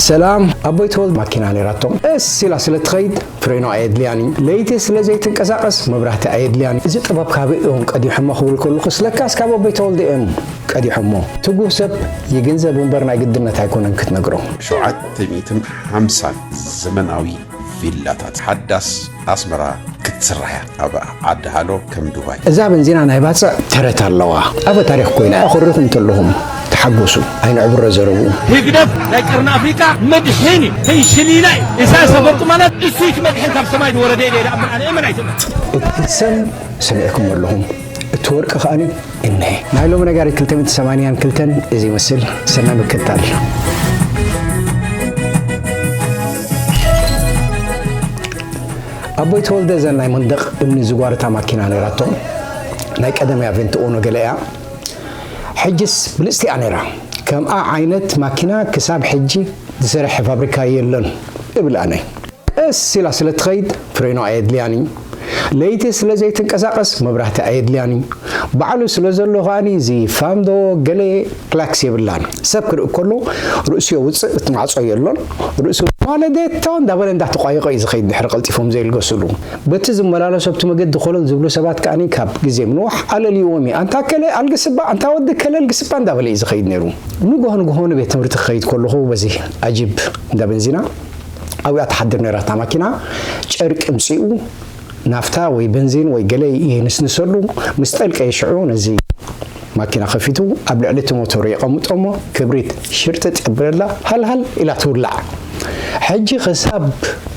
ሰላም፣ ኣቦይ ተወልደ ማኪና ነይራቶም። ቀስ ኢላ ስለ ትኸይድ ፍሬኖ ኣየድልያን እዩ። ለይቲ ስለ ዘይትንቀሳቐስ መብራህቲ ኣየድልያን እዩ። እዚ ጥበብ ካበይ እዮም ቀዲሖሞ ክብል ከለኹስ ለካስ ካብ ኣቦይ ተወልደ እዮም ቀዲሖሞ። ትጉህ ሰብ ይግንዘብ እምበር ናይ ግድነት ኣይኮነን ክትነግሮ። ሸውዓተ ሚእትን ሓምሳን ዘመናዊ ቪላታት ሓዳስ ኣስመራ ክትስራሕ እያ። ኣብ ዓዲ ሃሎ ከም ዱባይ። እዛ በንዚና ናይ ባጽዕ ተረት ኣለዋ። ኣፈ ታሪኽ ኮይና ኣኹሪኹም እንተለኹም ተሓጎሱ፣ ኣይንዕብሮ ዘረብኡ። ህግደፍ ናይ ቀርኒ ኣፍሪቃ መድሕን እዩ፣ ህንሽሊላ እዩ። ኢሳያስ ኣፈወርቂ ማለት እሱ እቲ መድሕን ካብ ሰማይ ዝወረደ ኢለ ይኣምን ኣነ፣ እመን ኣይትእመን። እቲ ሰም ሰሚዕኩም ኣለኹም፣ እቲ ወርቂ ከኣኒ እነሀ። ናይ ሎሚ ነጋሪት ክልተ ሚእቲ ሰማንያን ክልተን እዚ ይመስል። ሰናይ ምክትታል። ኣቦይ ተወልደ እዘን ናይ መንደቕ እምኒ ዝጓርታ ማኪና ነይራቶም። ናይ ቀደም እያ፣ ቬንትኦኖ ገለ እያ። ሕጅስ ብልጽቲ እያ ነይራ። ከምኣ ዓይነት ማኪና ክሳብ ሕጂ ዝሰርሐ ፋብሪካ የለን እብል ኣነ። ቀስ ኢላ ስለ ትኸይድ ፍሬኖ ኣየድልያን እዩ። ለይቲ ስለ ዘይትንቀሳቐስ መብራህቲ ኣየድልያን እዩ። ባዕሉ ስለ ዘሎ ከኣኒ እዚ ፋም ዶ ገለ ክላክስ የብላን። ሰብ ክርኢ ከሎ ርእሱ የውፅእ፣ እቲ ማዕጾ የሎን። ርእሱ ማለዴቶ እንዳበለ እንዳተቋየቐ እዩ ዝኸይድ ድሕሪ ቀልጢፎም ዘየልገስሉ። በቲ ዝመላለሶ ኣብቲ መገዲ ኮለል ዝብሉ ሰባት ከኣኒ ካብ ግዜ ምንዋሕ ኣለልይዎም እዩ። ኣንታ ከለ ኣልግስባ፣ ኣንታ ወዲ ከለ ኣልግስባ እንዳበለ እዩ ዝኸይድ ነይሩ። ንግሆ ንግሆ ንቤት ትምህርቲ ክኸይድ ከለኹ በዚ ኣጂብ እንዳ በንዚና ኣብያ ትሓድር ነይራ እታ ማኪና። ጨርቂ ምጺኡ ናፍታ ወይ በንዚን ወይ ገለ የንስንሰሉ። ምስ ጠልቀየ ሽዑ ነዚ ማኪና ከፊቱ ኣብ ልዕሊ እቲ ሞተሩ የቐምጦ እሞ ክብሪት ሽርጥጥ የብለላ፣ ሃልሃል ኢላ ትውላዕ። ሕጂ ክሳብ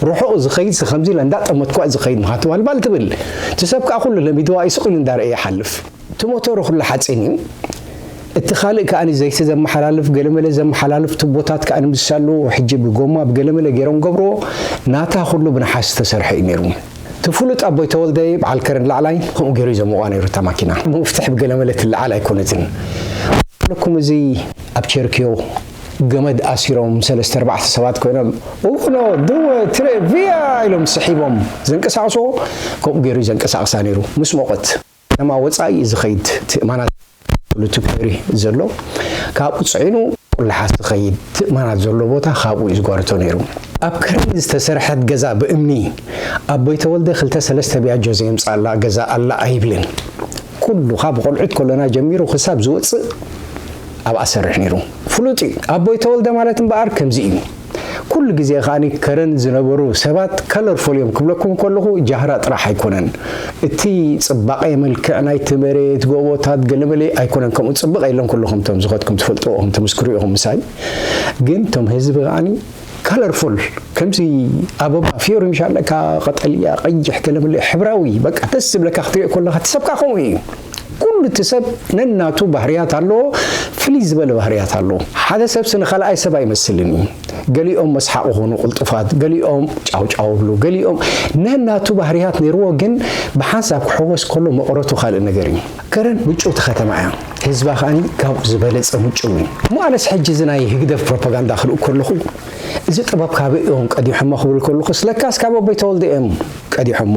ርሑቕ ዝኸይድ ሲ ከምዚ ኢለ እንዳጠመትኳ ዝኸይድ ምዃን ትባልባል ትብል። እቲ ሰብ ከኣ ኩሉ ለሚድዋ እዩ ስቕ ኢሉ እንዳረኣየ ይሓልፍ። እቲ ሞተሩ ኩሉ ሓጺን እዩ። እቲ ካልእ ከኣ ዘይቲ ዘመሓላልፍ፣ ገለመለ ዘመሓላልፍ ቱቦታት ከኣ ምስሳሉ ሕጂ ብጎማ ብገለመለ ገይሮም ገብርዎ። ናታ ኩሉ ብነሓስ ዝተሰርሐ እዩ ነይሩ። እቲ ፍሉጥ ኣቦይ ተወልደ በዓል ከረን ላዕላይ ከምኡ ገይሩ እዩ ዘምቋ ነይሩ እታ ማኪና። ምፍትሕ ብገለመለ ትለዓል ኣይኮነትን። ለኩም እዚ ኣብ ቸርክዮ ገመድ ኣሲሮም ሰለስተ ኣርባዕተ ሰባት ኮይኖም ኡኖ ድወ ትሬ ቪያ ኢሎም ስሒቦም ዘንቀሳቕስዎ ከምኡ ገይሩ እዩ ዘንቀሳቕሳ ነይሩ ምስ ሞቐት። ከተማ ወጻኢ እዩ ዝኸይድ። እቲ እማናት ኩሉ እቲ ኮሪ ዘሎ ካብኡ ጽዒኑ ቁላሓ ዝኸይድ እቲ እማናት ዘሎ ቦታ ካብኡ እዩ ዝጓርቶ ነይሩ። ኣብ ከረን ዝተሰርሐት ገዛ ብእምኒ ኣቦይ ተወልደ ክልተ ሰለስተ ቢያጆ ዘየምጽኣላ ገዛ ኣላ ኣይብልን። ኩሉ ካብ ቆልዑት ከሎና ጀሚሩ ክሳብ ዝወጽእ ኣብኣ ሰርሕ ነይሩ። ፍሉጥ እዩ ኣቦይ ተወልደ ማለት እምበኣር ከምዚ እዩ። ኩሉ ግዜ ከኣ ከረን ዝነበሩ ሰባት ከለርፎል እዮም ክብለኩም ከለኹ ጃህራ ጥራሕ ኣይኮነን። እቲ ጽባቐ መልክዕ ናይቲ መሬት ጎቦታት ገለመለ ኣይኮነን። ከምኡ ጽብቕ የለን። ኩልኹም እቶም ዝኸድኩም ትፈልጥዎ ኢኹም፣ ትምስክሩ ኢኹም ምሳይ። ግን እቶም ህዝቢ ከኣ ከለርፉል ከምዚ ኣበባ ፊዮሪ ምሻለካ ቀጠልያ ቀይሕ ገለመለ ሕብራዊ በቃ ደስ ዝብለካ ክትሪኦ ከለኻ እቲ ሰብ ከኣ ከምኡ እዩ። ኩሉ እቲ ሰብ ነናቱ ባህርያት ኣለዎ። ፍልይ ዝበለ ባህርያት ኣለዎ። ሓደ ሰብሲ ንኻልኣይ ሰብ ኣይመስልን እዩ። ገሊኦም መስሓቕ ይኾኑ ቅልጡፋት፣ ገሊኦም ጫውጫው ይብሉ፣ ገሊኦም ነናቱ ባህርያት ነይርዎ። ግን ብሓንሳብ ክሕወስ ከሎ መቐረቱ ካልእ ነገር እዩ። ከረን ምጭውቲ ከተማ እያ። ህዝባ ከኣ ካብኡ ዝበለጸ ምጭው እዩ። እሞ ኣነስ ሕጂ እዚ ናይ ህግደፍ ፕሮፓጋንዳ ክርኢ ከለኹ እዚ ጥበብ ካበይ እዮም ቀዲሖሞ ክብል ከለኹስ ለካስ ካብ ኣቦይ ተወልደ እዮም ቀዲሖሞ።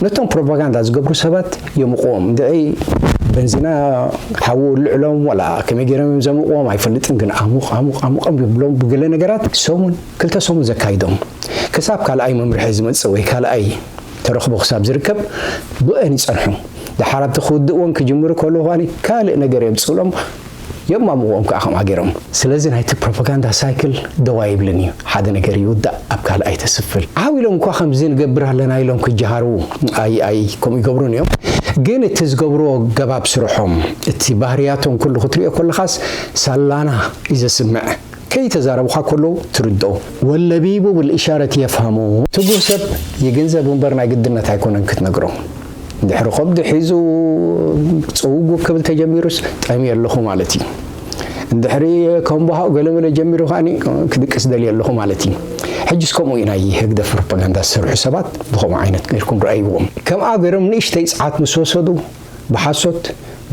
ነቶም ፕሮፓጋንዳ ዝገብሩ ሰባት የምቕዎም። እንድዒ በንዚና ሓዊ ውልዕሎም ዋላ ከመይ ገይሮም እዮም ዘምቕዎም ኣይፈልጥን፣ ግን ኣሙቕ ኣሙቕ ኣሙቖም ይብሎም ብገለ ነገራት ሰሙን ክልተ ሰሙን ዘካይዶም ክሳብ ካልኣይ መምርሒ ዝመጽእ ወይ ካልኣይ ተረኽቦ ክሳብ ዝርከብ ብእን ይጸንሑ። ደሓር ኣብቲ ክውድእዎን ክጅምሩ ከለዉ ከኣ ካልእ ነገር የምጽእሎም። የማምቕዎም ከዓ ከምኣ ገይሮም። ስለዚ ናይቲ ፕሮፓጋንዳ ሳይክል ደው ኣይብልን እዩ። ሓደ ነገር ይውዳእ ኣብ ካልእ ኣይተስፍል። ዓው ኢሎም እኳ ከምዚ ንገብር ኣለና ኢሎም ክጀሃሩ ኣይ ኣይ ከምኡ ይገብሩን እዮም። ግን እቲ ዝገብርዎ ገባብ ስርሖም እቲ ባህርያቶም ኩሉ ክትሪኦ ከለኻስ ሳላና እዩ ዘስምዕ። ከይተዛረቡኻ ከለዉ ትርድኦ። ወለቢቡ ብልእሻረት የፍሃሙ። ትጉህ ሰብ ይግንዘብ እምበር ናይ ግድነት ኣይኮነን ክትነግሮ። እንድሕሪ ከብዲ ሒዙ ጽውጉ ክብል ተጀሚሩስ ጠምየ ኣለኹ ማለት እዩ። እንድሕሪ ከምባሃኡ ገለመለ ጀሚሩ ከኣ ክድቅስ ደልየ ኣለኹ ማለት እዩ። ሕጅስ ከምኡ እዩ ናይ ህግደፍ ፕሮፓጋንዳ ዝሰርሑ ሰባት ብኸምኡ ዓይነት ጌርኩም ረኣይዎም። ከምኣ ገይሮም ንእሽተይ ጸዓት ምስ ወሰዱ ብሓሶት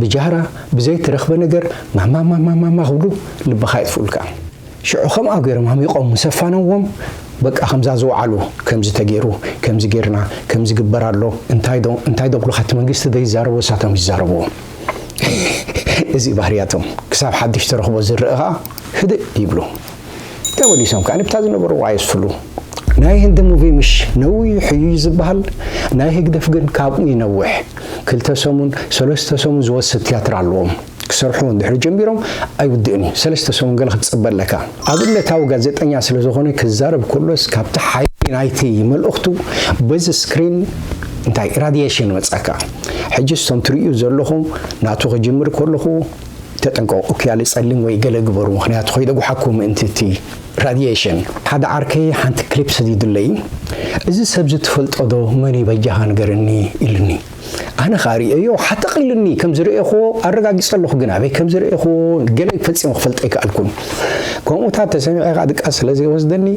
ብጃህራ ብዘይተረኽበ ነገር ማማማማማማ ክብሉ ልብኻ የጥፍኡልካ። ሽዑ ከምኣ ገይሮም ኣሚቖም ምስ ኣፋነዎም በቃ ከምዛ ዝወዓሉ ከምዚ ተገይሩ ከምዚ ገይርና ከምዚ ግበር ኣሎ እንታይ ዶ እንታይ ዶ ብሉኻ እቲ መንግስቲ ዘይዛረቦ እሳቶም ይዛረብዎ። እዚ ባህርያቶም ክሳብ ሓድሽ ተረኽቦ ዝረአ ኸዓ ህድእ ይብሉ። ተመሊሶም ከዓ ንብታ ዝነበርዎ ኣየስፍሉ። ናይ ህንዲ ሙቪ ምሽ ነዊሕ እዩ ዝበሃል፣ ናይ ህግደፍ ግን ካብኡ ይነውሕ። ክልተ ሰሙን ሰለስተ ሰሙን ዝወስድ ትያትር ኣለዎም። ክሰርሑ እንድሕር ጀሚሮም ኣይውድእን እዩ። ሰለስተ ሰሙን ገለ ክትጽበ ኣለካ። ኣብነታዊ ጋዜጠኛ ስለ ዝኾነ ክዛረብ ከሎስ ካብቲ ሓይሊ ናይቲ መልእኽቱ በዚ ስክሪን እንታይ ራዲየሽን መጻካ። ሕጂ ስቶም ትርእዩ ዘለኹም ናቱ ክጅምር ከለኹ ተጠንቀቑ፣ ኦክያል ጸሊም ወይ ገለ ግበሩ፣ ምኽንያቱ ከይደጉሓኩም ምእንቲ እቲ ራዲየሽን። ሓደ ዓርከይ ሓንቲ ክሊፕ ሰዲዱለይ፣ "እዚ ሰብ እዚ ትፈልጦ ዶ? መን እዩ በጃኻ ንገረኒ?" ኢሉኒ። ኣነ ኸኣ ርእየዮ፣ ሓተቕ ኢሉኒ፣ ከም ዝርእየኽዎ ኣረጋጊጸ ኣለኹ፣ ግን ኣበይ ከም ዝርእየኽዎ ገለ ፈጺሙ ክፈልጥ ኣይከኣልኩን። ከምኡታት ተሰሚዐ ኸኣ ድቃስ ስለ ዘይወስደኒ፣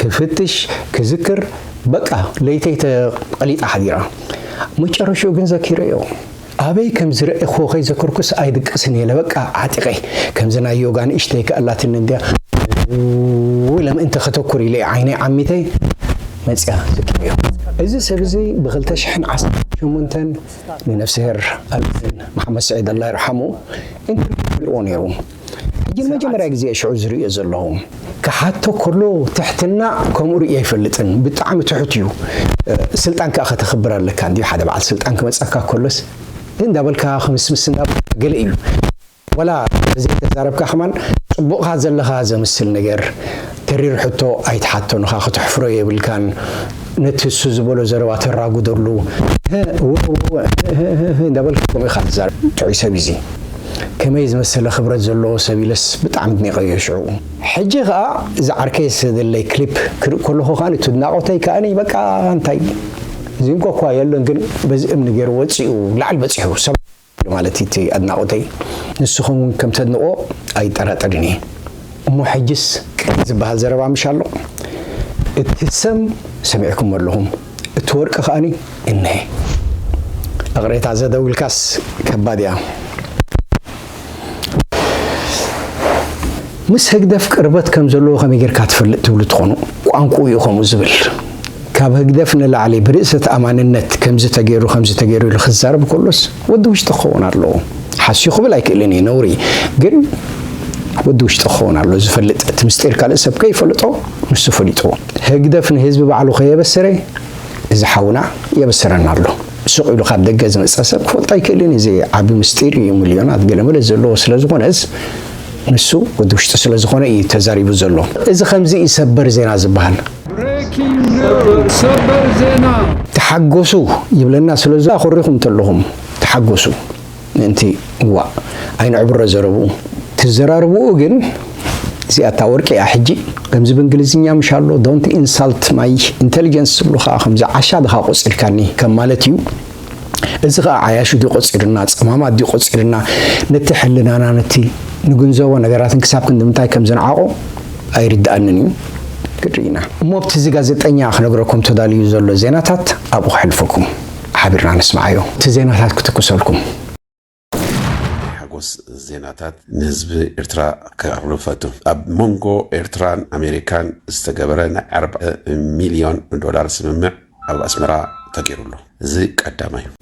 ክፍትሽ፣ ክዝክር፣ በቃ ለይተይ ተቐሊጣ ሓዲራ። መጨረሽኡ ግን ዘኪረዮ። ኣበይ ከም ዝረእኹ ከይዘከርኩስ ኣይድቅስን እየ። በቃ ዓጢቐ። ከምዚ ናይ ዮጋ ንእሽተይ ከኣላትኒ እንድያ። ውይ፣ ለምእንቲ ከተኩር ኢለ ዓይነይ ዓሚተይ መጽያ ዘኪረዮ። እዚ ሰብ እዚ ብ ክልተ ሽሕን ዓሰርተ ሸሞንተን ንነፍስሄር ኣልፍን መሓመድ ስዒድ፣ ኣላ ይርሓሙ፣ ኢንተርቪው ገይርዎ ነይሩ። ሕጂ ንመጀመርያ ግዜ ሽዑ ዝርእዮ ዘለኹ። ክሓቶ ከሎ ትሕትና ከምኡ ርእየ ኣይፈልጥን። ብጣዕሚ ትሑት እዩ። እ፣ ስልጣን ከኣ ከተኽብር ኣለካ እንድዩ። ሓደ በዓል ስልጣን ክመጸካ ከሎስ እንዳበልካ ክምስምስ እንዳበልካ ገለ እዩ። ወላ ብዘይተዛረብካ ከማን ጽቡቕካ ዘለኻ ዘምስል ነገር፣ ተሪር ሕቶ ኣይትሓቶ፣ ንኻ ከተሕፍሮ የብልካን። ነቲ እሱ ዝበሎ ዘረባ ተራጉደሉ። ህ፣ እወ፣ እወ፣ እወ፣ ህ፣ ህ፣ ህ፣ ህ እንዳበልካ ከምኡ ኢኻ ትዛረብ። ጥዑይ ሰብ እዩ እዚ። ከመይ ዝመሰለ ክብረት ዘለዎ ሰብ ኢለስ ብጣዕሚ ኣድኒቐዮ ሽዑ። ሕጂ ኸኣ እዚ ዓርከይ ዝሰደለይ ክሊፕ ክርኢ ከለኹ ከኣ እቲ ኣድናቖተይ ከኣ በቃ እንታይ እዚ እንኳ እኳ የለን ግን በዚ እምኒ ገይሩ ወጺኡ ላዕሊ በጺሑ ሰብ ማለት እዩ እቲ ኣድናቖተይ። ንስኹም እውን ከም ተድንቖ ኣይጠራጠርን እየ። እሞ ሕጅስ ቅዲ ዝበሃል ዘረባ ምሽ ኣሎ። እቲ ሰም ሰሚዕኩም ኣለኹም፣ እቲ ወርቂ ከኣኒ እነሀ። እቕሬታ ዘደው ኢልካስ ከባድ እያ። ምስ ህግደፍ ቅርበት ከም ዘለዎ ከመይ ጌርካ ትፈልጥ ትብሉ ትኾኑ? ቋንቋኡ እዩ ከምኡ ዝብል። ካብ ህግደፍ ንላዕሊ ብርእሰ ተኣማንነት ከምዚ ተገይሩ፣ ከምዚ ተገይሩ ኢሉ ክዛረብ ከሎስ ወዲ ውሽጢ ክኸውን ኣለዎ። ሓስዩ ክብል ኣይክእልን እዩ፣ ነውሪ። ግን ወዲ ውሽጢ ክኸውን ኣለዎ ዝፈልጥ። እቲ ምስጢር ካልእ ሰብ ከይፈልጦ ንሱ ፈሊጥዎ። ህግደፍ ንህዝቢ ባዕሉ ከየበሰረ እዚ ሓውና የበሰረና ኣሎ። ሱቕ ኢሉ ካብ ደገ ዝመጸ ሰብ ክፈልጦ ኣይክእልን። እዚ ዓቢ ምስጢር እዩ፣ ሚልዮናት ገለመለ ዘለዎ ስለ ዝኾነስ ንሱ ወዲ ውሽጢ ስለ ዝኾነ እዩ ተዛሪቡ ዘሎ። እዚ ከምዚ እዩ ሰበር ዜና ዝበሃል። ብሬኪንግ ኒውስ፣ ሰበር ዜና። ተሓጎሱ ይብለና ስለ ዘሎ ኣኾሪኹም እንተለኹም ተሓጎሱ። ምእንቲ እዋ ኣይንዕብሮ ዘረብኡ። ትዘራርብኡ ግን እዚኣታ ወርቂ እያ። ሕጂ ከምዚ ብእንግሊዝኛ ምሽ ኣሎ፣ "Don't insult my intelligence" ዝብሉ ከዓ ከምዚ ዓሻ ድኻ ቆጺርካኒ ከም ማለት እዩ። እዚ ከዓ ዓያሹ ድዩ ቆጺርና፣ ጸማማት ድዩ ቆጺርና፣ ነቲ ሕልናና፣ ነቲ ንግንዘቦ ነገራትን ክሳብ ክንዲ ምንታይ ከም ዝንዓቆ ኣይርድኣንን እዩ። ክንርኢ ኢና። እሞ ኣብቲ እዚ ጋዜጠኛ ክነግረኩም ተዳልዩ ዘሎ ዜናታት ኣብኡ ከሕልፈኩም። ሓቢርና ንስምዓዮ። እቲ ዜናታት ክትኩሰልኩም። ናይ ሓጎስ ዜናታት ንህዝቢ ኤርትራ ከቕርብ ፈቱ። ኣብ መንጎ ኤርትራን ኣሜሪካን ዝተገበረ ናይ ኣርባዕተ ሚልዮን ዶላር ስምምዕ ኣብ ኣስመራ ተገይሩ ኣሎ። እዚ ቀዳማይ እዩ።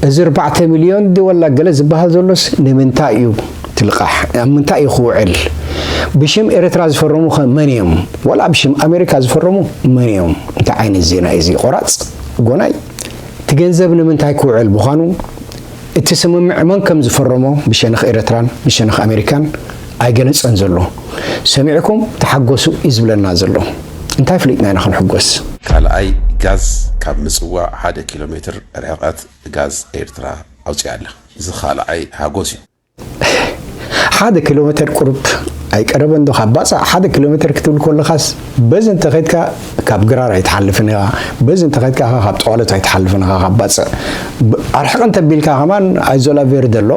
እዚ ኣርባዕተ ሚልዮን ድዩ ወላ ገለ ዝበሃል ዘሎስ ንምንታይ እዩ እቲ ልቓሕ? ኣብ ምንታይ እዩ ክውዕል? ብሽም ኤርትራ ዝፈረሙ ኸ መን እዮም? ወላ ብሽም ኣሜሪካ ዝፈረሙ መን እዮም? እንታይ ዓይነት ዜና እዩ እዚ? ቆራጽ ጎናይ። እቲ ገንዘብ ንምንታይ ክውዕል ምዃኑ፣ እቲ ስምምዕ መን ከም ዝፈረሞ ብሸነኽ ኤርትራን ብሸነኽ ኣሜሪካን ኣይገለጸን ዘሎ። ሰሚዕኩም ተሓጎሱ እዩ ዝብለና ዘሎ። እንታይ ፍሊጥና ኢና ክንሕጎስ? ካልኣይ ጋዝ ካብ ምጽዋ ሓደ ኪሎ ሜትር ርሕቐት ጋዝ ኤርትራ ኣውጺኣ ኣላ። እዚ ካልኣይ ሓጎስ እዩ። ሓደ ኪሎ ሜትር ቁሩብ ኣይቀረበን ዶ ካብ ባጽዕ? ሓደ ኪሎ ሜትር ክትብል ከለኻስ በዚ እንተኸድካ ካብ ግራር ኣይትሓልፍን ኢኻ፣ በዚ እንተኸድካ ካብ ጠዋለት ኣይትሓልፍን ኢኻ ካብ ባጽዕ። ብ-፣ ኣርሕቕ እንተቢልካ ከማን ኣይዞላ ቬርደ ኣሎ።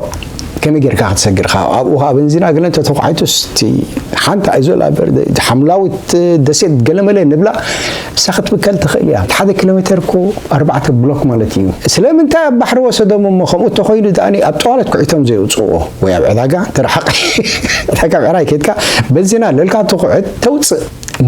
ከመይ ጌርካ ክትሰግር ኢኻ? ኣብኡ ኸዓ በንዚን ኣግለ እንተተኳዒቱስ እቲ ሓንቲ ኣይዞላ ቬርደ፣ ሓምላዊት ደሴት ገለመለ ንብላ፣ እሳ ክትብከል ትኽእል እያ። ሓደ ኪሎ ሜትር እኮ ኣርባዕተ ብሎክ ማለት እዩ። ስለምንታይ ኣብ ባሕሪ ወሰዶም እሞ? ከምኡ እንተኾይኑ ደኣኒ ኣብ ጠዋለት ኩዒቶም ዘየውፅእዎ? ወይ ኣብ ዕዳጋ ተረሓቕ፣ ዕዳጋ ብዕራይ ከይድካ በንዚን ኣሎ ኢልካ ትኹዕት ተውፅእ።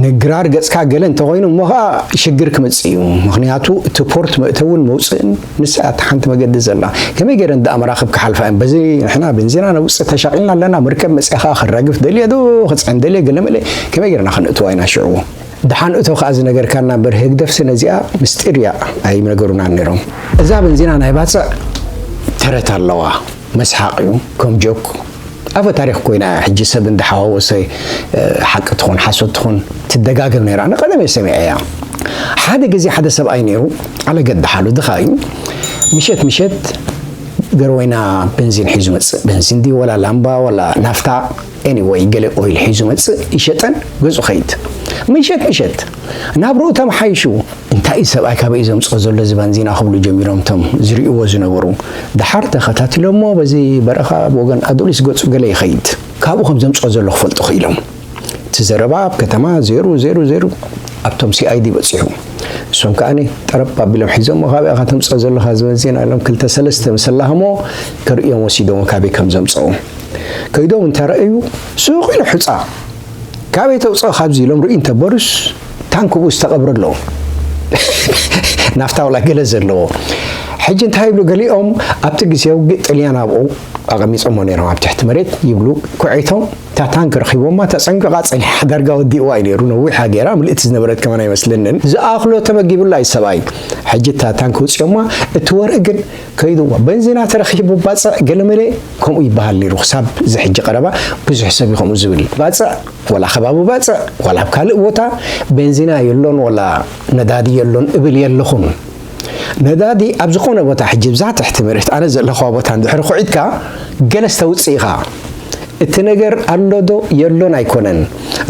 ንግራር ገጽካ ገለ እንተኾይኑ እሞ ኸዓ ሽግር ክመጽእ እዩ። ምኽንያቱ እቲ ፖርት መእተውን መውፅእን ንሳ እያ እታ ሓንቲ መገዲ ዘላ። ከመይ ገይረን ደኣ መራኽብ ክሓልፋ እየን? በዚ ንሕና ቤንዚና ነውፅእ ተሻቒልና ኣለና፣ መርከብ መፅኣ ኸዓ ክራግፍ ደልየ ዶ ክፅዕን ደልየ ገለ መለ፣ ከመይ ገይርና ከነእትዋ ኢና ሽዑ? ደሓን እቶ ኸዓ ዝነገርካና እምበር ህግደፍሲ ነዚኣ ምስጢር እያ ኣይነገሩናን ነይሮም። እዛ ቤንዚና ናይ ባፅዕ ተረት ኣለዋ። መስሓቕ እዩ፣ ከም ጆክ። ኣፈ ታሪኽ ኮይና እያ። ሕጂ ሰብ እንዳሓዋወሰ፣ እ፣ ሓቂ ትኹን ሓሶት ትኹን ትደጋገም ነይራ። ኣነ ቀደም እየ ሰሚዐያ። ሓደ ግዜ ሓደ ሰብኣይ ነይሩ፣ ኣለ ገድሓሉ ድኻ እዩ። ምሸት ምሸት ገርወይና በንዚን ሒዙ መጽእ። በንዚን ድዩ ወላ ላምባ ወላ ናፍታ፣ ኤኒወይ፣ ገለ ኦይል ሒዙ መጽእ፣ ይሸጠን ገዝኡ ኸይድ። ምሸት ምሸት ናብርኡ ተመሓይሹ። እንታይ እዩ ሰብኣይ ካበይ እዩ ዘምጽኦ ዘሎ እዚ ባንዚና ክብሉ ጀሚሮም እቶም ዝርእይዎ ዝነበሩ። ደሓር ተኸታቲሎሞ በዚ በረኻ ብወገን ኣዶሊስ ገጹ ገለ ይኸይድ። ካብኡ ከም ዘምጽኦ ዘሎ ክፈልጡ ክኢሎም። እቲ ዘረባ ኣብ ከተማ ዜሩ ዜሩ ዜሩ ኣብቶም ሲ ኣይ ዲ በጺሑ። እሶም ከኣኒ ጠረብ ኣቢሎም ሒዞሞ፣ "ካበይ ኢኻ ተምጽኦ ዘለኻ እዚ ባንዚና?" ኢሎም ክልተ ሰለስተ ምስ ኣላህሞ ከርእዮም ወሲዶሞ ካበይ ከም ዘምጽኦ። ከይዶም እንተረኣዩ ሱቕ ኢሉ ሑጻ። "ካበይ ተውፅኦ ካብዚ?" ኢሎም ርኢ እንተበሉስ ታንክ ብኡ ዝተቐብረ ኣለዎ። ናፍታ ዋላ ገለ ዘለዎ። ሕጂ እንታይ ይብሉ ገሊኦም ኣብቲ ግዜ ውግእ ጥልያን ኣብኡ ኣቐሚጾሞ ነይሮም ኣብ ትሕቲ መሬት ይብሉ ኩዒቶም እታ ታንክ ረኺቦማ ተጸንቂቓ ጸኒሓ ዳርጋ ወዲእዋ እዩ ነይሩ። ነዊሓ ገይራ ምልእቲ ዝነበረት ከማን ኣይመስለንን። ዝኣኽሎ ተመጊቡላ እዩ ሰብኣይ። ሕጂ እታ ታንክ ውፅኦማ እቲ ወረ ግን ከይድዋ በንዚና ተረኺቡ ባፅዕ ገለመለ ከምኡ ይበሃል ነይሩ። ክሳብ እዚ ሕጂ ቀረባ ብዙሕ ሰብ እዩ ከምኡ ዝብል። ባፅዕ ዋላ ከባቢ ባፅዕ ዋላ ኣብ ካልእ ቦታ ቤንዚና የሎን ዋላ ነዳዲ የሎን እብል የለኹን። ነዳዲ ኣብ ዝኾነ ቦታ ሕጂ ብዛ ትሕቲ መሬት ኣነ ዘለኹዋ ቦታ እንድሕሪ ኩዒትካ ገለ ዝተውፅእ ኢኻ። እቲ ነገር ኣሎ ዶ የሎን ኣይኮነን።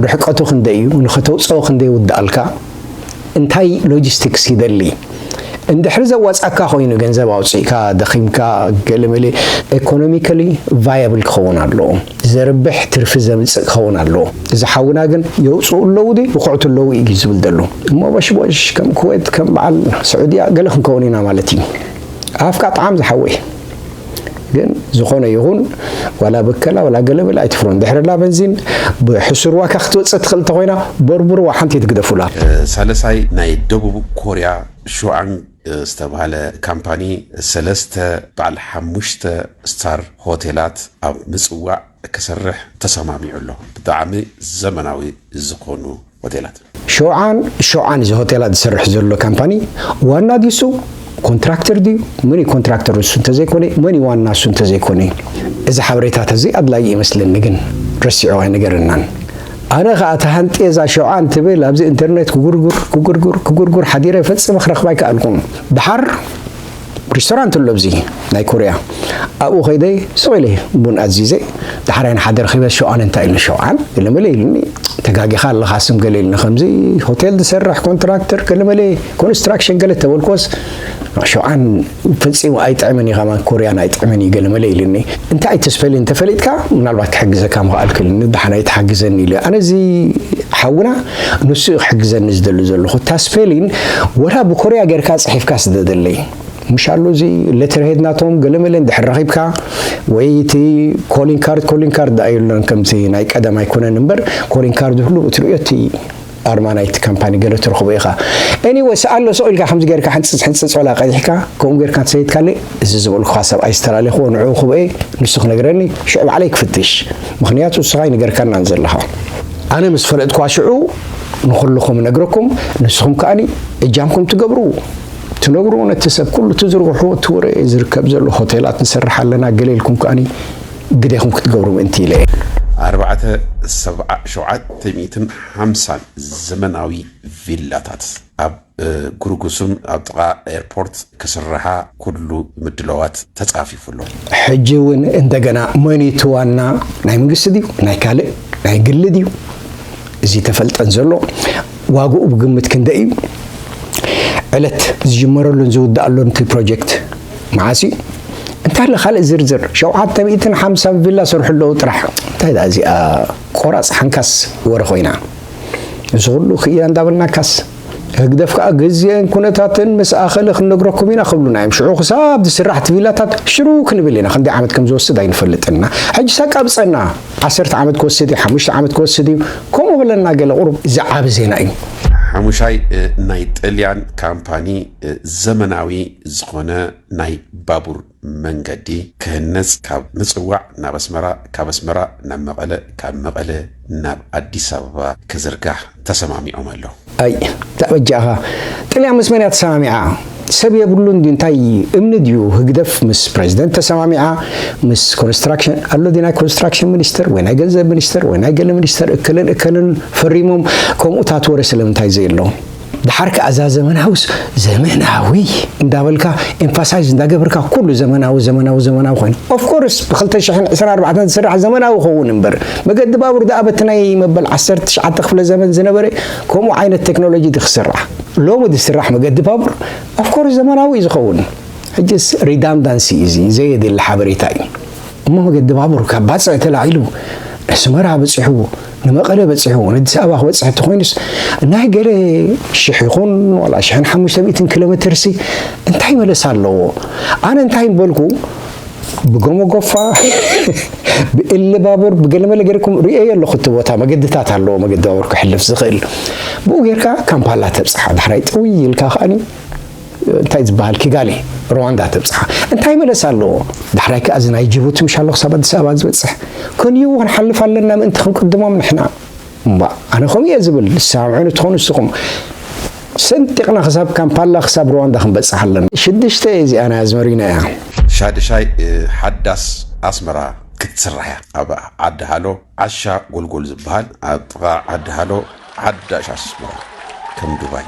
ርሕቀቱ ክንደይ እዩ፣ ንኸተውፅኦ ክንደይ ይውድኣልካ፣ እንታይ ሎጂስቲክስ ይደሊ። እንድሕሪ ዘዋፅኣካ ኮይኑ ገንዘብ ኣውፂእካ ደኺምካ ገለመለ ኤኮኖሚካሊ ቫያብል ክኸውን ኣለዎ። ዘርብሕ ትርፊ ዘምፅእ ክኸውን ኣለዎ። እዚ ሓውና ግን የውፅኡ ኣለዉ ድዩ ይኹዕቱ ኣለዉ እዩ ዝብል ዘሎ። እሞ ቦሽቦሽ ከም ኩዌት ከም በዓል ስዑድያ ገለ ክንከውን ኢና ማለት እዩ። ኣፍካ ጣዕም ዝሓወይ። ግን ዝኾነ ይኹን ዋላ ብከላ ዋላ ገለመለ ኣይትፍሮን። ድሕርላ በንዚን ብሕሱር ዋጋ ክትወፅእ ትኽእል እንተኾይና በርብርዋ ሓንቲ ትግደፉላ። ሳልሳይ ናይ ደቡብ ኮርያ ሾኣንግ ዝተባህለ ካምፓኒ ሰለስተ በዓል ሓሙሽተ ስታር ሆቴላት ኣብ ምጽዋዕ ክሰርሕ ተሰማሚዑ ኣሎ። ብጣዕሚ ዘመናዊ ዝኾኑ ሆቴላት። ሸውዓን ሸውዓን እዚ ሆቴላት ዝሰርሕ ዘሎ ካምፓኒ ዋና ድዩ እሱ? ኮንትራክተር ድዩ? መን እዩ ኮንትራክተር እሱ እንተዘይኮነ? መን እዩ ዋና እሱ እንተዘይኮነ? እዚ ሓበሬታት እዚ ኣድላዪ ይመስለኒ ግን ረሲዑ ኣይነገረናን። ኣነ ኸኣ ተሃንጥየ እዛ ሸውዓን ትብል ኣብዚ ኢንተርኔት ክጉርጉር ክጉርጉር ክጉርጉር ሓዲረ ፈጺመ ክረኽባ ኣይከኣልኩን። ደሓር ሪስቶራንት ኣሎ ኣብዚ ናይ ኮርያ። ኣብኡ ከይደ ስቕ ኢለ ቡን ኣዚዘ። ደሓር ኣይንሓደ ረኺበ ሸውዓን እንታይ ኢሉኒ ሸውዓን ገለመለ ኢሉኒ። ተጋጊኻ ኣለኻ ስም ገለ ኢሉኒ። ከምዚ ሆቴል ዝሰርሕ ኮንትራክተር ገለመለ ኮንስትራክሽን ገለ ተበልኩዎስ ሸውዓን ፈጺሙ ኣይጥዕምን እዩ፣ ከማን ኮርያን ኣይጥዕምን እዩ ገለመለ ኢሉኒ። እንታይ እቲ ስፔሊንግ እንተፈሊጥካ ምናልባት ክሕግዘካ ምኽኣልኩ ኢሉኒ። ደሓን ኣይትሓግዘኒ ኢሉ። ኣነ እዚ ሓውና ንሱ እዩ ክሕግዘኒ ዝደሊ ዘለኹ። እታ ስፔሊንግ ወላ ብኮርያ ጌርካ ጽሒፍካ ስደደለይ። ምሽ ኣሎ እዚ ሌተር ሄድ ናቶም ገለመለ እንድሕር ረኺብካ ወይ እቲ ኮሊንግ ካርድ፣ ኮሊንግ ካርድ ደኣ የሎን ከምቲ ናይ ቀደም ኣይኮነን እምበር ኮሊንግ ካርድ ሁሉ እትርእዮ እቲ ኣርማ ናይቲ ካምፓኒ ገለ ትረኽቦ ኢኻ። ኤኒወይስ ኣሎ ስቕ ኢልካ ከምዚ ጌርካ ሕንጽጽ ሕንጽጽ ወላ ቀይሕካ ከምኡ ጌርካ እንተሰይድካለይ እዚ ዝበልኩኻ ሰብኣይ ዝተላለኽዎ ንዕኡ ክብኤ ንሱ ክነግረኒ ሽዑ ባዕለይ ክፍትሽ። ምኽንያቱ ንስኻ ኣይነገርካናን ዘለኻ። ኣነ ምስ ፈለጥኳ ሽዑ ንኹልኹም እነግረኩም፣ ንስኹም ከኣኒ እጃምኩም ትገብሩ፣ ትነግሩ ነቲ ሰብ ኩሉ ትዝርግሑ፣ እቲ ወረ ዝርከብ ዘሎ ሆቴላት ንሰርሕ ኣለና ገለ ኢልኩም ከኣኒ ግዴኹም ክትገብሩ ምእንቲ ኢለ እየ። ኣርባዕተ ሰብዓ ሸውዓተ ሚእትን ሓምሳን ዘመናዊ ቪላታት ኣብ፣ እ፣ ጉርጉሱም ኣብ ጥቓ ኤርፖርት ክስርሓ ኩሉ ምድላዋት ተጻፊፉ ኣሎ። ሕጂ እውን እንደገና መን እዩ እቲ ዋና? ናይ መንግስቲ ድዩ? ናይ ካልእ? ናይ ግሊ ድዩ? እዚ ተፈልጠን ዘሎ ዋግኡ ብግምት ክንደይ እዩ? ዕለት ዝጅመረሉን ዝውድኣሉን እቲ ፕሮጀክት መዓስ እዩ? እንታይ ኣሎ ካልእ ዝርዝር? ሸውዓተ ሚእትን ሓምሳን ቪላ ሰርሑ ኣለዉ ጥራሕ። እንታይ ደኣ እዚኣ ቆራፅ ሓንካስ ወረ ኮይና? እዚ ኩሉ ክኢላ እንዳበልናካስ ህግደፍ ከዓ ግዜን ኩነታትን ምስ ኣኸለ ክንነግረኩም ኢና ክብሉና እዮም። ሽዑ ክሳብ ዝስራሕ እቲ ቪላታት ሽሩ ክንብል ኢና። ክንደይ ዓመት ከም ዝወስድ ኣይንፈልጥና። ሕጂ ሳቃብፀና ዓሰርተ ዓመት ክወስድ እዩ፣ ሓሙሽተ ዓመት ክወስድ እዩ፣ ከምኡ በለና። ገለ ቁሩብ ዝዓቢ ዜና እዩ። ሓሙሻይ፣ እ፣ ናይ ጥልያን ካምፓኒ፣ እ፣ ዘመናዊ ዝኾነ ናይ ባቡር መንገዲ ክህነፅ፣ ካብ ምፅዋዕ ናብ ኣስመራ፣ ካብ ኣስመራ ናብ መቐለ፣ ካብ መቐለ ናብ ኣዲስ ኣበባ ክዝርጋሕ ተሰማሚዖም ኣለዉ። ኣይ ዛበጃኻ ጥልያን ምስ መን እያ ተሰማሚዓ? ሰብ የብሉን ድዩ? እንታይ እምኒ ድዩ? ህግደፍ ምስ ፕሬዚደንት ተሰማሚዓ፣ ምስ ኮንስትራክሽን ኣሎ ድዩ? ናይ ኮንስትራክሽን ሚኒስተር ወይ ናይ ገንዘብ ሚኒስተር ወይ ናይ ገለ ሚኒስተር እከለን እከለን ፈሪሞም። ከምኡታት ወረ ስለምንታይ ዘየሎ? ድሓር ከኣ እዛ ዘመናውስ ዘመናዊ እንዳበልካ ኤምፋሳይዝ እንዳገበርካ ኩሉ ዘመናዊ ዘመናዊ ዘመናዊ ኮይኑ፣ ኦፍኮርስ ብ2024 ዝስራሕ ዘመናዊ ክኸውን እምበር፣ መገዲ ባቡር ደኣ በቲ ናይ መበል 19 ክፍለ ዘመን ዝነበረ ከምኡ ዓይነት ቴክኖሎጂ ድክስራሕ? ሎሚ ዝስራሕ መገዲ ባቡር ኦፍኮርስ ዘመናዊ እዩ ዝኸውን። ሕጅስ ሪዳንዳንሲ እዩ፣ እዚ ዘየድሊ ሓበሬታ እዩ። እሞ መገዲ ባቡር ካብ ባጽዕ ተላዒሉ ንስመራ በጺሑ፣ ንመቐለ በጺሑ፣ ንኣዲስ ኣበባ ክበጽሕ እንተኾይኑስ፣ ናይ ገለ ሽሕ ይኹን ዋላ ሽሕን ሓሙሽተ ሚእትን ኪሎ ሜትርሲ እንታይ መለስ ኣለዎ? ኣነ እንታይ በልኩ፣ ብጎመጎፋ ብእሊ ባቡር ብገለመለ ገርኩም ርእዮ ኣለኹ። እቲ ቦታ መገድታት ኣለዎ፣ መገዲ ባቡር ክሕልፍ ዝኽእል። ብኡ ጌርካ ካምፓላ ተብጽሓ፣ ዳሕራይ ጥውይ ኢልካ ከኣኒ እንታይ ዝበሃል ኪጋሊ ሩዋንዳ ተብጽሓ። እንታይ መለስ ኣለዎ? ዳሕራይ ከኣ እዚ ናይ ጅቡቲ ምሽ ኣሎ ክሳብ ኣዲስ ኣበባ ዝበጽሕ። ክንዩ ክንሓልፍ ኣለና ምእንቲ ክንቅድሞም ንሕና። እምባ ኣነ ከምኡ እየ ዝብል። ዝሰማምዑኒ ትኾኑ ንስኹም። ሰንጢቕና ክሳብ ካምፓላ ክሳብ ሩዋንዳ ክንበጽሕ ኣለና። ሽዱሽተ እዚኣ ናይ ኣዝመሪኖ እያ። ሻድሻይ፣ እ፣ ሓዳስ ኣስመራ ክትስራሕ እያ። ኣብ ዓዲ ሃሎ ዓሻ ጎልጎል ዝበሃል ኣብ ጥቓ ዓዲ ሃሎ ሓዳሽ ኣስመራ ከም ዱባይ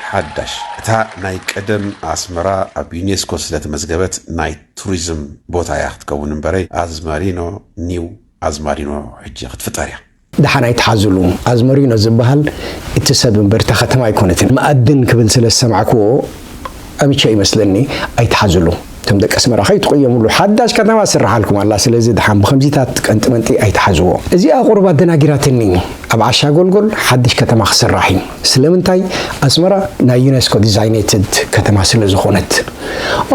ሓዳሽ። እታ ናይ ቀደም ኣስመራ ኣብ ዩኔስኮ ስለተመዝገበት ናይ ቱሪዝም ቦታ እያ ክትከውን እምበረይ ኣዝማሪኖ ኒው ኣዝማሪኖ ሕጂ ክትፍጠር እያ። ደሓን ኣይትሓዙሉ። ኣዝመሪኖ ዝበሃል እቲ ሰብ እምበር እታ ከተማ ኣይኮነትን። መኣድን ክብል ስለ ዝሰማዕክዎ ኣምቸ ይመስለኒ። ኣይትሓዙሉ። እቶም ደቂ ኣስመራ ከይትቕየሙሉ። ሓዳሽ ከተማ ትስርሓልኩም ኣላ። ስለዚ ደሓን ብኸምዚታት ቀንጢ መንጢ ኣይትሓዝዎ። እዚኣ ቁሩብ ኣደናጊራትኒ። ኣብ ዓሻ ጎልጎል ሓድሽ ከተማ ክስራሕ እዩ። ስለምንታይ ኣስመራ ናይ ዩኔስኮ ዲዛይኔትድ ከተማ ስለ ዝኾነት።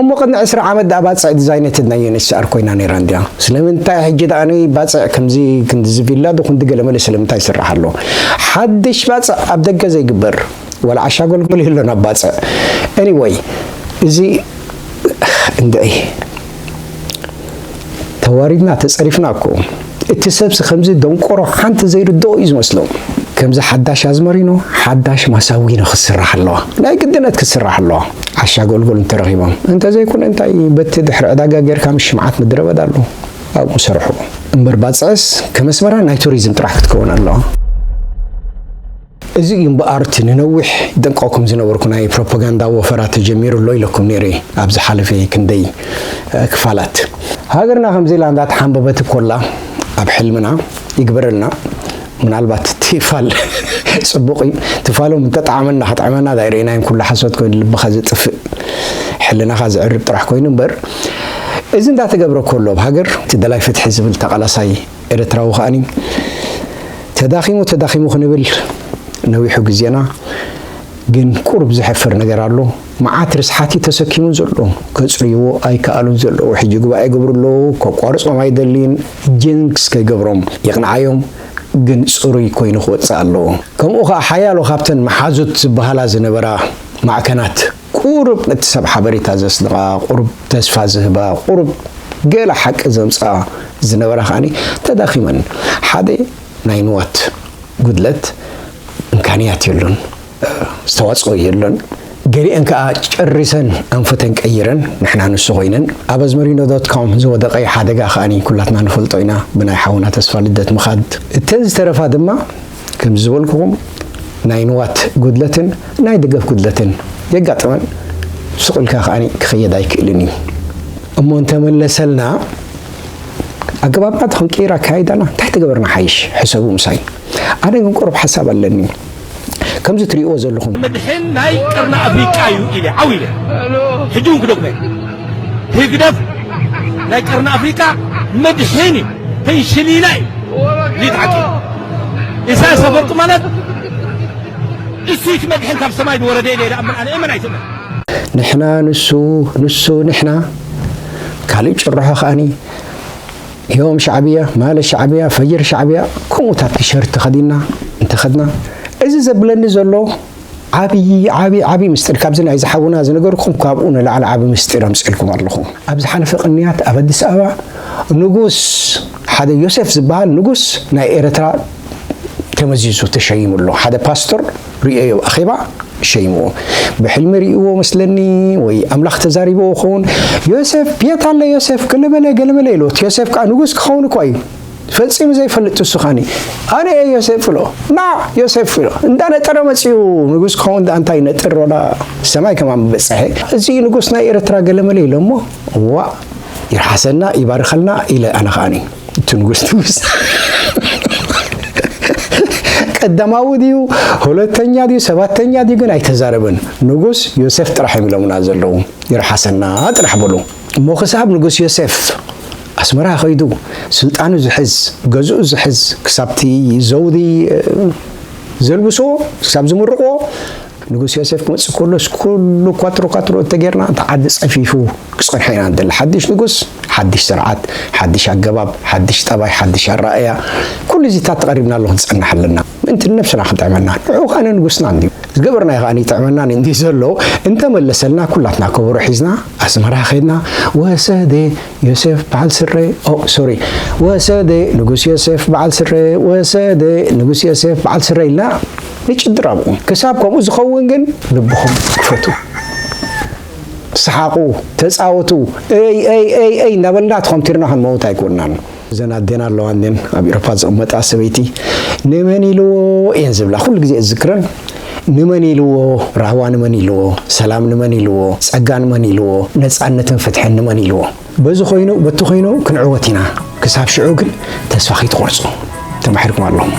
እሞ ቅድሚ ዕስራ ዓመት ደኣ ባጽዕ ዲዛይነትድ ናይ ዩኤንኤችሲኣር ኮይና ነይራ እንድያ። ስለምንታይ ሕጂ ደኣ ንይ ባጽዕ ከምዚ ክንድዚ ቪላ ዶ ክንዲ ገለመለ ስለምንታይ ይስራሕ ኣሎ? ሓድሽ ባጽዕ ኣብ ደገ ዘይግበር ዋላ ዓሻ ጎልጎል የሎን ኣብ ባጽዕ። Anyway እዚ እንድዒ ተዋሪድና ተጸሪፍና እኮ። እቲ ሰብሲ ከምዚ ደንቆሮ ሓንቲ ዘይርድኦ እዩ ዝመስሎ። ከምዚ ሓዳሽ ኣዝመሪኖ ሓዳሽ ማሳዊኖ ክትስራሕ ኣለዋ። ናይ ግድነት ክትስራሕ ኣለዋ። ዓሻ ጎልጎል እንተረኺቦም እንተዘይኮነ እንታይ በቲ ድሕሪ ዕዳጋ ጌርካ ምሽ መዓት ምድረ በዳ ኣሎ ኣብኡ ሰርሑ። እምበር ባጽዕስ ከም ኣስመራ ናይ ቱሪዝም ጥራሕ ክትከውን ኣለዋ። እዚ እዩ እምበኣር እቲ ንነዊሕ ደንቀኩም ዝነበርኩ ናይ ፕሮፓጋንዳ ወፈራ ተጀሚሩ ኣሎ ኢለኩም ነይረ ኣብ ዝሓለፈ ክንደይ ክፋላት። ሃገርና ከምዚ ኢላ እንዳተሓንበበት ኮላ ኣብ ሕልምና ይግበረልና። ምናልባት ትፋል ጽቡቕ እዩ። ትፋሎም እንተጣዕመና ክጥዕመና ዳይረኢናዮም ኩሉ ሓሶት ኮይኑ ልብኻ ዝጥፍእ ሕልናኻ ዝዕርብ ጥራሕ ኮይኑ እምበር እዚ እንዳተገብረ ኮሎ ኣብ ሃገር እቲ ደላይ ፍትሒ ዝብል ተቓላሳይ ኤርትራዊ ከኣኒ ተዳኺሙ ተዳኺሙ ክንብል ነዊሑ ግዜና ግን ቁሩብ ዘሕፍር ነገር ኣሎ። መዓት ርስሓት እዩ ተሰኪሙን ዘሎ። ከጽርይዎ ኣይከኣሉን ዘለዉ። ሕጂ ጉባኤ ይገብሩ ኣለዉ። ከቋርጾም ኣይደልይን። ጂንክስ ከይገብሮም የቕንዓዮም። ግን ጽሩይ ኮይኑ ክወጽእ ኣለዎ። ከምኡ ከኣ ሓያሎ ካብተን መሓዙት ዝበሃላ ዝነበራ ማዕከናት ቁሩብ ነቲ ሰብ ሓበሬታ ዘስንቓ፣ ቁሩብ ተስፋ ዝህባ፣ ቁሩብ ገለ ሓቂ ዘምጽኣ ዝነበራ ከኣ ተዳኺመን። ሓደ ናይ ንዋት ጉድለት እምካንያት የሎን፣ ዝተዋጽኦ የሎን። ገሊአን ከኣ ጨሪሰን ኣንፈተን ቀይረን ንሕና ንሱ ኮይነን ኣብ ኣዝመሪኖ ዶት ኮም ዝወደቐ ሓደጋ ከኣ ኩላትና ንፈልጦ ኢና። ብናይ ሓውና ተስፋ ልደት ምኻድ እተን ዝተረፋ ድማ ከምዚ ዝበልኩኹም ናይ ንዋት ጉድለትን ናይ ደገፍ ጉድለትን የጋጥመን። ስቕ ኢልካ ከኣ ክኸየድ ኣይክእልን እዩ። እሞ እንተመለሰልና ኣገባብና ተኽንቅይር ኣካይዳና እንታይ ተገበርና ሓይሽ ሕሰቡ ምሳይ። ኣነ ግን ቁሩብ ሓሳብ ኣለኒ። ከምዚ ትሪእዎ ዘለኹም መድሕን ናይ ቀርኒ ኣፍሪቃ እዩ ኢለ ዓው ኢለ ሕጂ እውን ክደግሞ እየ። ህግደፍ ናይ ቀርኒ ኣፍሪቃ መድሕን እዩ፣ ፔንሽሊና እዩ። እዚ ተሓቂ ኢሳያስ ኣፈወርቂ ማለት እሱ ይትመድሕን ካብ ሰማይ ዝወረደ ኢለ ይኣምን ኣነ እመን ኣይትእመን። ንሕና ንሱ፣ ንሱ ንሕና፣ ካልእ ጭርሖ ከኣኒ ዮም ሻዕብያ ማለ ሻዕብያ ፈጅር ሻዕብያ ከምኡታት ቲሸርት ተኸዲና እንተኸድና፣ እዚ ዘብለኒ ዘሎ ዓብዪ ዓብዪ ዓብዪ ምስጢር ካብዚ ናይ ዝሓውና ዝነገርኩም ካብኡ ንላዕሊ ዓብዪ ምስጢር ኣምፅእልኩም ኣለኹ። ኣብ ዝሓለፈ ቅንያት ኣብ ኣዲስ ኣበባ ንጉስ ሓደ ዮሴፍ ዝበሃል ንጉስ ናይ ኤርትራ ተመዚዙ ተሸይሙ ኣሎ። ሓደ ፓስተር ርእዮ ኣኼባ ሸይምዎ። ብሕልሚ ርእይዎ መስለኒ ወይ ኣምላኽ ተዛሪብዎ ክኸውን። ዮሴፍ ቤት ኣለ ዮሴፍ ገለመለ ገለመለ ኢልዎ። ዮሴፍ ከዓ ንጉስ ክኸውን እኳ እዩ። ፈጺሙ ዘይፈልጥ እሱ ኻኒ ኣነ እየ ዮሴፍ ብሎ ና ዮሴፍ ብሎ እንዳነጠረ መጺኡ። ንጉስ ክኸውን ደኣ እንታይ ነጥር ወላ ሰማይ ከማን በጽሐ። እዚ ንጉስ ናይ ኤርትራ ገለመለ ኢሎ እሞ ዋ ይርሓሰና ይባርኸልና ኢለ ኣነ ከኣኒ እቲ ንጉስ ንጉስ ቀዳማዊ ድዩ ሁለተኛ ድዩ ሰባተኛ ድዩ ግን ኣይተዛረበን። ንጉስ ዮሴፍ ጥራሕ እዮም ኢሎምና ዘለዉ። ይርሓሰና ጥራሕ በሉ። እሞ ክሳብ ንጉስ ዮሴፍ ኣስመራ ከይዱ ስልጣኑ ዝሕዝ ገዝኡ ዝሕዝ ክሳብቲ ዘውዲ እ፣ ዘልብስዎ ክሳብ ዝምርቕዎ ንጉስ ዮሴፍ ክመፅእ ከሎስ ኩሉ ኳትሮ ኳትሮ እተጌርና እቲ ዓዲ ፀፊፉ ክፀንሖ ኢና ንደሊ። ሓድሽ ንጉስ፣ ሓድሽ ስርዓት፣ ሓድሽ ኣገባብ፣ ሓድሽ ጠባይ፣ ሓድሽ ኣረኣእያ፣ ኩሉ እዚታት ተቐሪብና ኣሎ ክንፀንሕ ኣለና። ምእንቲ ንነብስና ክንጥዕመና ንዑ ከኣ ንንጉስና እንድዩ ዝገበርናዮ ከኣ ይጥዕመና እንዲ ዘሎ እንተመለሰልና ኩላትና ከበሮ ሒዝና ኣስመራ ከድና ወሰደ ዮሴፍ በዓል ስረ ኦ ሶሪ ወሰደ ንጉስ ዮሴፍ በዓል ስረ ወሰደ ንጉስ ዮሴፍ በዓል ስረ ኢልና ንጭድር ኣብኡ። ክሳብ ከምኡ ዝኸውን ግን ልብኹም ክፈቱ፣ ሰሓቑ፣ ተጻወቱ፣ እይ እይ እይ እይ እናበልና ተኾምቲርና ክንመውት ኣይኮንናን። እዘን ኣዴና ኣለዋ እኔን ኣብ ኤሮፓ ዝቕመጣ ሰበይቲ ንመን ኢልዎ እየን ዝብላ ኩሉ ግዜ እዝክረን። ንመን ኢልዎ፣ ራህዋ ንመን ኢልዎ፣ ሰላም ንመን ኢልዎ፣ ጸጋ ንመን ኢልዎ፣ ነጻነትን ፍትሕን ንመን ኢልዎ። በዚ ኮይኑ በቲ ኮይኑ ክንዕወት ኢና። ክሳብ ሽዑ ግን ተስፋ ከይትቆርጹ ተማሒርኩም ኣለኹም።